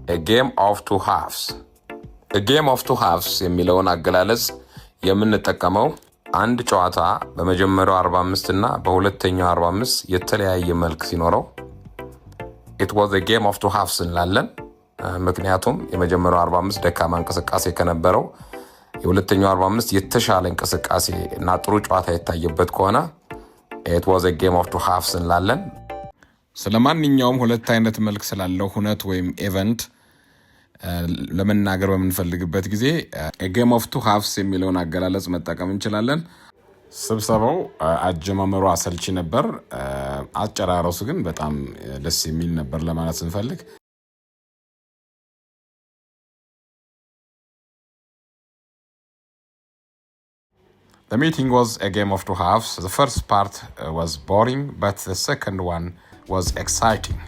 A game of two halves። A game of two halves የሚለውን አገላለጽ የምንጠቀመው አንድ ጨዋታ በመጀመሪያው 45 እና በሁለተኛው 45 የተለያየ መልክ ሲኖረው it was a game of two halves እንላለን። ምክንያቱም የመጀመሪያው 45 ደካማ እንቅስቃሴ ከነበረው የሁለተኛው 45 የተሻለ እንቅስቃሴ እና ጥሩ ጨዋታ የታየበት ከሆነ it was a game of two halves እንላለን። ስለ ማንኛውም ሁለት አይነት መልክ ስላለው ሁነት ወይም event ለመናገር በምንፈልግበት ጊዜ game of two halves የሚለውን አገላለጽ መጠቀም እንችላለን። ስብሰባው አጀማመሩ አሰልቺ ነበር፣ አጨራረሱ ግን በጣም ደስ የሚል ነበር ለማለት ስንፈልግ The meeting was a game of two halves. The first part was boring, but the second one was exciting.